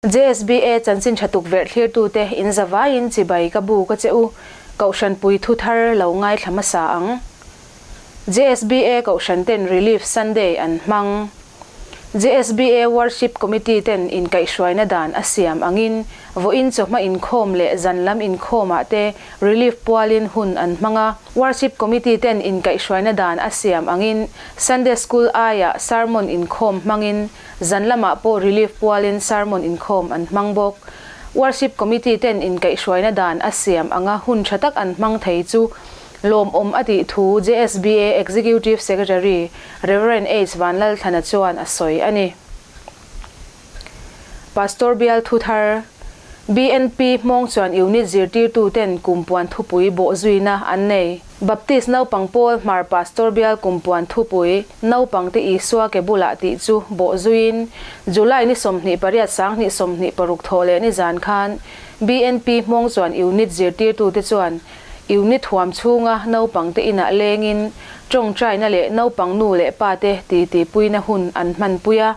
JSBA chanchin tha tukverh thlirtute in zavaiin chibai ka bu ka che u, Kohhran pui thu thar lo ngaithla hmasa ang. JSBA Kohhran ten Relief Sunday an hmang. JSBA Worship Committee ten inkaihhruaina dan a siam angin vawiin chawhma inkhawm leh zan lam inkhawmah te Relief pualin hun an hmang a. Worship Committee ten inkaihhruaina dan a siam angin Sunday School aiah Sermon inkhawm hmangin zan lamah pawh Relief pualin Sermon inkhawm an hmang bawk. Worship Committee ten inkaihhruaina dan a siam anga hun tha tak an hmang thei chu Lawmawm a tih thu JSBA Executive Secretary Rev. H. Vanlalthlana chuan a sawi a ni. Pastor Bial Thuthar, BNP hmawng chuan unit zirtirtuten kumpuan thupui bawhzuina an nei. Baptist naupang pawl Hmar Pastor Bial kumpuan thupui Naupangte Isua ke bulah tih chu bawhzuiin July ni 28 2026 thawh leh nizan khan BNP hmawng chuan unit zirtirtute chuan Unit huam chhunga naupangte inah lengin tawngtaina leh naupang nu leh pate titipuina hun an hmanpui a.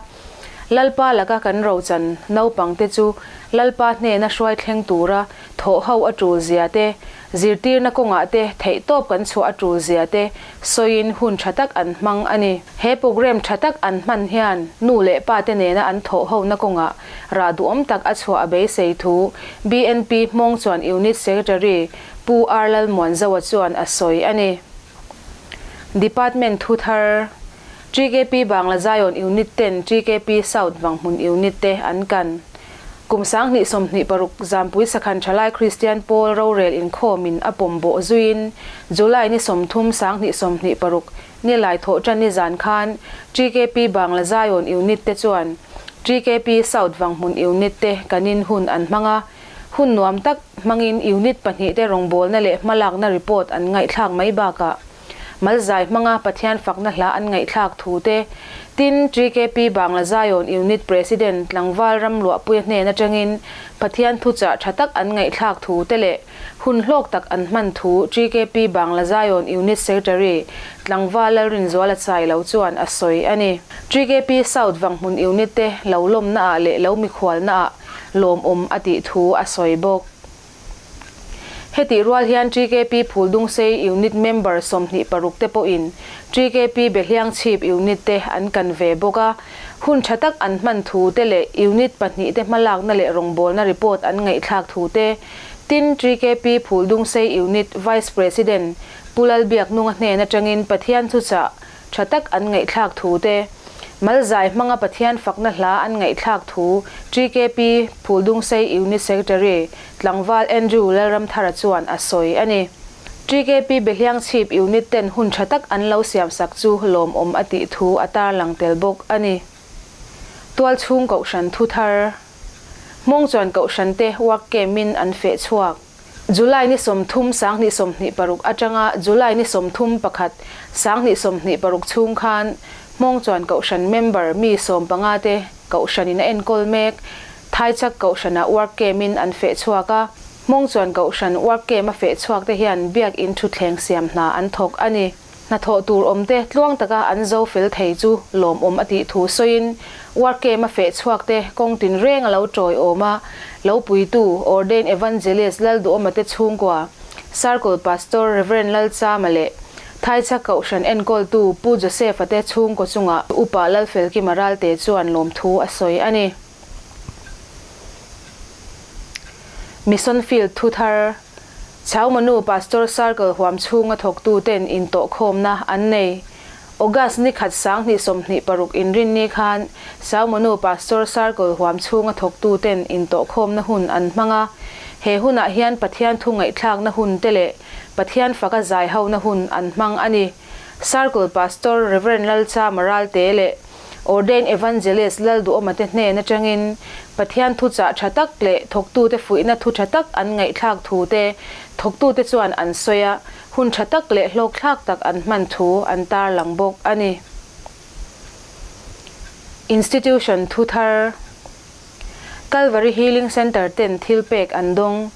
Lalpa laka kan rochan naupangte chu Lalpa hnena hruai thleng tura thawh ho a tul zia te, zirtirna kawngah te theihtawp kan chhuah a tul zia te sawiin hun tha tak an hmang a ni. He program tha tak an hman hian nu leh pate nena an thawh hona kawngah Rah duhawm tak a chhuah a beisei thu BNP hmawng chuan Unit Secretary Pu R Lalmuanzoa chuan a sawi a ni. Department thu thar TKP Bangla Zion Unit ten TKP South Vanghmun Unit te an kan. Kum 2026 Zampui Sakhan Thalai Kristian Pawl rorel inkhawmin a pawm bawh zuiin July ni 30 2026 ni lai thawh tan nizan khan TKP Bangla Zion Unit te chuan TKP South Vanghmun Unit te kanin hun an hmang a, hun nuam tak hmangin Unit pahnihte rawngbawlna leh hmalakna report an ngaihthlak mai bakah Malzai hmanga Pathian fakna hla an ngaihthlak thu te, tin TKP Bangla Zion Unit President Tlangval Ramluahpuia hnen atangin Pathian thuchah tha tak an ngaihthlak thu te leh Hun hlawk tak an hman thu TKP Bangla Zion Unit Secretary Tlangval Lalrinzuala Chailo chuan a sawi a ni. TKP South Vanghmun Unit te lo lawmna ah leh lo mikhualna ah lawmawm a tih thu a sawi bawk. Hetih rual hian TKP Phuldungsei Unit member 26 te pawhin TKP Behliangchhip Unit te an kan ve bawk a. Hun tha tak an hman thu te leh Unit pahnih te hmalakna leh rawngbawlna report an ngaihthlak thu te Tin, TKP Phuldungsei Unit Vice President Pu Lalbiaknunga hnen atangin Pathian thuchah tha tak an ngaihthlak thu te, Malzai hmanga Pathian fakna hla an ngaihthlak thu TKP Phuldungsei Unit Secretary Tlangval Andrew Lalramthara chuan a sawi a ni. TKP Behliangchhip Unit ten hun tha tak an lo siamsak chu lawmawm a tih thu a tarlang tel bawk a ni. Tualchhung Kohhran Thuthar. Hmawng chuan Kohhran te work camp in an feh chhuak. July ni 30 2026 atanga July ni 31 2026 chhung khan Hmawng chuan Kohhran member mi 15 te Kohhran in a enkawl mek Thaichak Kohhranah work camp in an feh chhuak a. Hmawng chuan Kohhran work camp a feh chhuak te hian biak in thutthleng siam hna an thawk a ni. Hnathawh tur awmte tluang taka an zo fel thei chu lawmawm a tih thu sawiin work camp a feh chhuak te kawng tinreng a lo tawiawm a, lo puitu Ordained Evangelist Lalduhawma te chhungkua, Circle Pastor Rev Lalchama leh Thaichhak Kohhran enkawltu Pu Joseph-a te chhungkaw chungah Upa Lalfelkima Ralte chuan lawmthu a sawi a ni. Mission Field thuthar, Chaumanu Pastor Circle huam chhunga thawktuten intawhkhawmna an nei. August ni khat 2026 inrinni khan Chaumanu Pastor Circle huam chhunga thawktuten intawhkhawmna hun an hmang a. He hunah hian Pathian thu ngaihthlakna hun te leh Pathian faka zaihona hun an hmang a ni. Circle Pastor Rev Lalchama Ralte leh Ordained Evangelist Lalduhawma te hnen atangin Pathian thuchah tha tak leh thawktute fuihna thu tha tak an ngaihthlak thu te thawktute chuan an sawi a, hun tha tak leh hlawkthlak tak an hman thu an tarlang bawk a ni. Institution thu thar Calvary Healing Centre ten thil pek an dawng.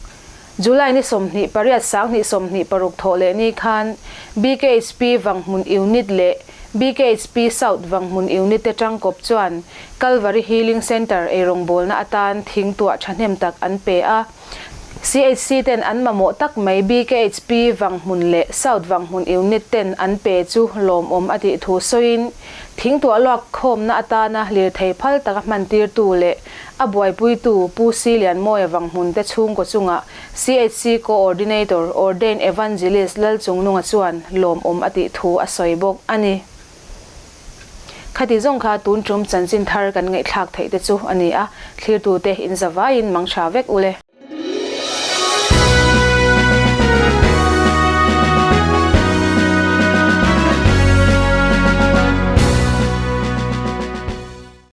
July ni 28 2026 thawh leh ni khan BKHP Vanghmun Unit leh. BKHP South Vanghmun Unit te tangkawp chuan Kalvari Healing Centre eirawngbawlna atan thingtuah thahnem tak an pe a. CHC ten an mamawh tak mai BKHP Vanghmun leh South Vanghmun Unit ten an pe chu lawmawm a tih thu sawiin, thingtuah luak khawmna atana lirthei phal taka hmantirtu leh a buaipuitu Pu Si Lianmawia Vanghmun te chhungkaw chungah CHC Coordinator Ordained Evangelist Lalchungnunga chuan lawmawm a tih thu a sawi bawk a ni. Khati zawng kha tun tum chanchin thar kan ngaihthlak theih te chu a ni a, thlirtute inzavaiin mang tha vek ule.